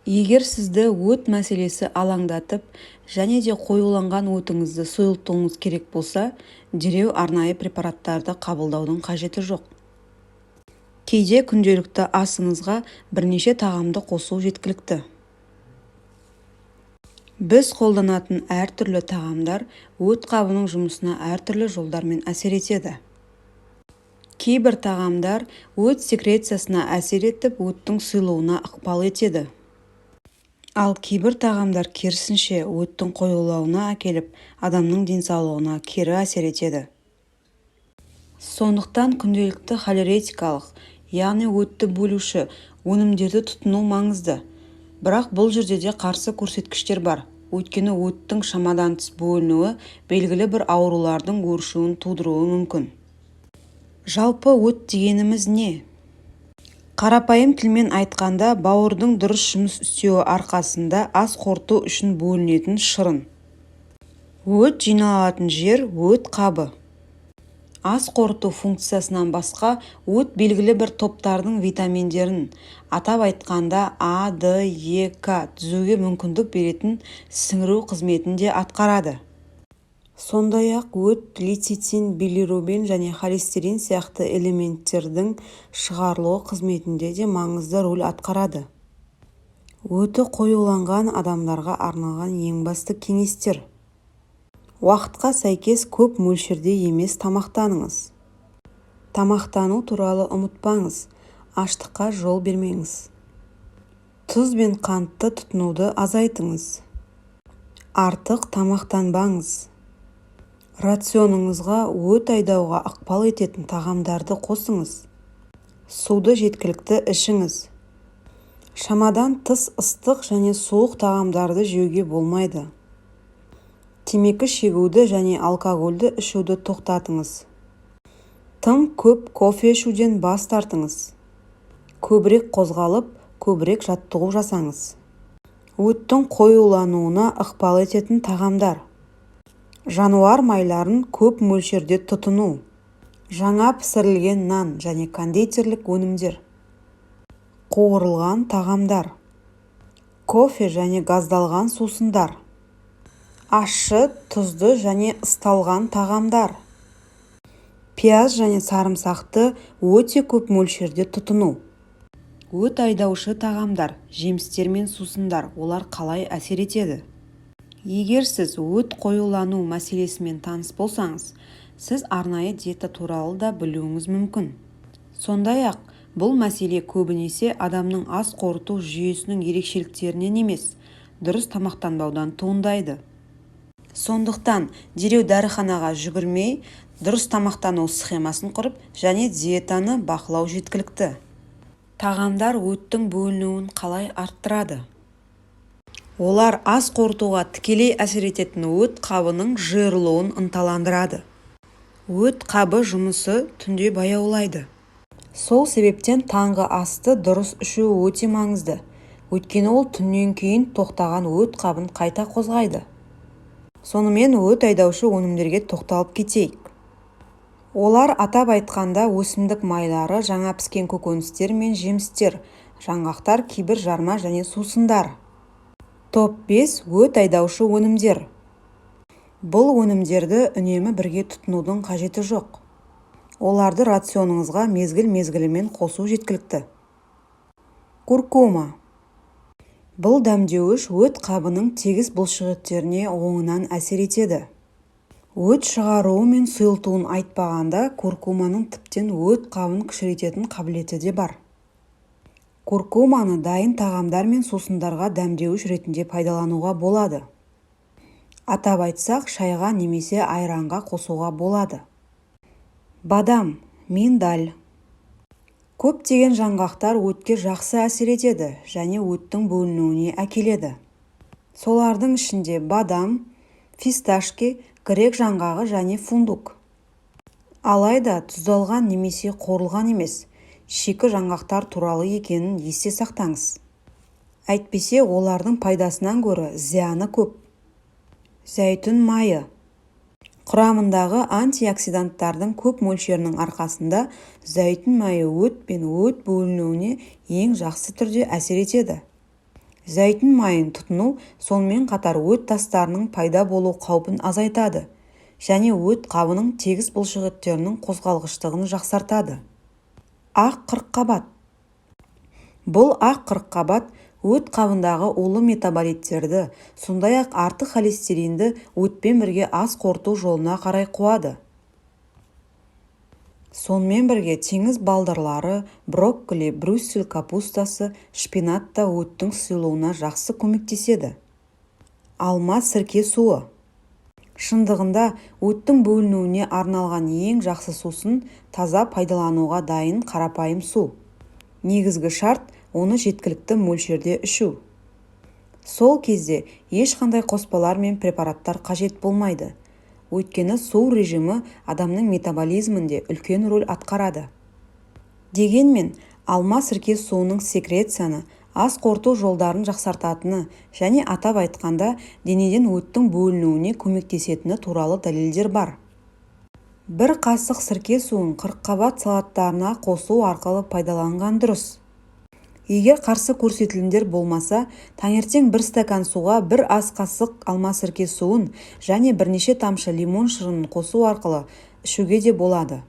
Егер сізді өт мәселесі алаңдатып және де қоюланған өтіңізді сұйылтуыңыз керек болса, дереу арнайы препараттарды қабылдаудың қажеті жоқ. Кейде күнделікті асыңызға бірнеше тағамды қосу жеткілікті. Біз қолданатын әртүрлі тағамдар өт қабының жұмысына әртүрлі жолдармен әсер етеді. Кейбір тағамдар өт секрециясына әсер етіп, өттің сұйылуына ықпал етеді. Ал кейбір тағамдар керісінше өттің қоюлануына әкеліп, адамның денсаулығына кері әсер етеді. Сондықтан күнделікті холеретикалық, яғни өтті бөлуші өнімдерді тұтыну маңызды. Бірақ бұл жерде де қарсы көрсеткіштер бар. Өйткені өттің шамадан тыс бөлінуі белгілі бір аурулардың өршуін тудыруы мүмкін. Жалпы өт дегеніміз не? Қарапайым тілмен айтқанда, бауырдың дұрыс жұмыс істеуі арқасында ас қорыту үшін бөлінетін шырын. Өт жиналатын жер – өт қабы. Ас қорыту функциясынан басқа өт белгілі бір топтардың витаминдерін, атап айтқанда А, Д, Е, К түзуге мүмкіндік беретін сіңіру қызметін де атқарады. Сондай-ақ өт лецитин, билирубин және холестерин сияқты элементтердің шығарылуы қызметінде де маңызды рөл атқарады. Өті қоюланған адамдарға арналған ең басты кеңестер: Уақытқа сәйкес көп мөлшерде емес тамақтаныңыз. Тамақтану туралы ұмытпаңыз, аштыққа жол бермеңіз. Тұз бен қантты тұтынуды азайтыңыз. Артық тамақтанбаңыз. Рационыңызға өт айдауға ықпал ететін тағамдарды қосыңыз. Суды жеткілікті ішіңіз. Шамадан тыс ыстық және суық тағамдарды жеуге болмайды. Темекі шегуді және алкогольді ішуді тоқтатыңыз. Тым көп кофе ішуден бас тартыңыз. Көбірек қозғалып, көбірек жаттығу жасаңыз. Өттің қоюлануына ықпал ететін тағамдар: Жануар майларын көп мөлшерде тұтыну, жаңа пісірілген нан және кондитерлік өнімдер, қуырылған тағамдар, кофе және газдалған сусындар, ащы, тұзды және ысталған тағамдар, пияз және сарымсақты өте көп мөлшерде тұтыну. Өт айдаушы тағамдар, жемістер мен сусындар: олар қалай әсер етеді? Егер сіз өт қоюлану мәселесімен таныс болсаңыз, сіз арнайы диета туралы да білуіңіз мүмкін. Сондай-ақ бұл мәселе көбінесе адамның ас қорыту жүйесінің ерекшеліктерінен емес, дұрыс тамақтанбаудан туындайды. Сондықтан дереу дәріханаға жүгірмей, дұрыс тамақтану схемасын құрып және диетаны бақылау жеткілікті. Тағамдар өттің бөлінуін қалай арттырады? Олар ас қорытуға тікелей әсер ететін өт қабының жиырылуын ынталандырады. Өт қабы жұмысы түнде баяулайды. Сол себептен таңғы асты дұрыс ішу өте маңызды, өйткені ол түннен кейін тоқтаған өт қабын қайта қозғайды. Сонымен, өт айдаушы өнімдерге тоқталып кетейік. Олар, атап айтқанда, өсімдік майлары, жаңа піскен көкөністер мен жемістер, жаңғақтар, кейбір жарма және сусындар. Топ-5 өт айдаушы өнімдер. Бұл өнімдерді үнемі бірге тұтынудың қажеті жоқ. Оларды рационыңызға мезгіл-мезгілімен қосу жеткілікті. Куркума. Бұл дәмдеуіш өт қабының тегіс бұлшықеттеріне оңынан әсер етеді. Өт шығаруы мен сұйылтуын айтпағанда, куркуманың тіптен өт қабын кішірейтетін қабілеті де бар. Куркуманы дайын тағамдар мен сусындарға дәмдеуіш ретінде пайдалануға болады. Атап айтсақ, шайға немесе айранға қосуға болады. Бадам, миндаль. Көптеген жаңғақтар өтке жақсы әсер етеді және өттің бөлінуіне әкеледі. Солардың ішінде бадам, фисташки, грек жаңғағы және фундук. Алайда тұздалған немесе қуырылған емес, шикі жаңғақтар туралы екенін есте сақтаңыз. Әйтпесе олардың пайдасынан гөрі зияны көп. Зәйтүн майы. Құрамындағы антиоксиданттардың көп мөлшерінің арқасында зәйтүн майы өт пен өт бөлінуіне ең жақсы түрде әсер етеді. Зәйтүн майын тұтыну сонымен қатар өт тастарының пайда болу қаупін азайтады және өт қабының тегіс бұлшықеттерінің қозғалғыштығын жақсартады. Ақ қырыққабат. Бұл ақ қырыққабат өт қабындағы улы метаболиттерді, сондай-ақ артық холестеринді өтпен бірге ас қорыту жолына қарай қуады. Сонымен бірге теңіз балдырлары, брокколи, брюссель капустасы, шпинат та өттің сұйылуына жақсы көмектеседі. Алма сірке суы. Шындығында, өттің бөлінуіне арналған ең жақсы сусын таза, пайдалануға дайын қарапайым су. Негізгі шарт оны жеткілікті мөлшерде ішу. Сол кезде ешқандай қоспалар мен препараттар қажет болмайды. Өйткені су режимі адамның метаболизмінде үлкен рөл атқарады. Дегенмен, алма сірке суының секрецияны, ас қорыту жолдарын жақсартатыны және атап айтқанда денеден өттің бөлінуіне көмектесетіні туралы дәлелдер бар. Бір қасық сірке суын қырыққабат салаттарына қосу арқылы пайдаланған дұрыс. Егер қарсы көрсетілімдер болмаса, таңертең бір стакан суға бір ас қасық алма сірке суын және бірнеше тамшы лимон шырынын қосу арқылы ішуге де болады.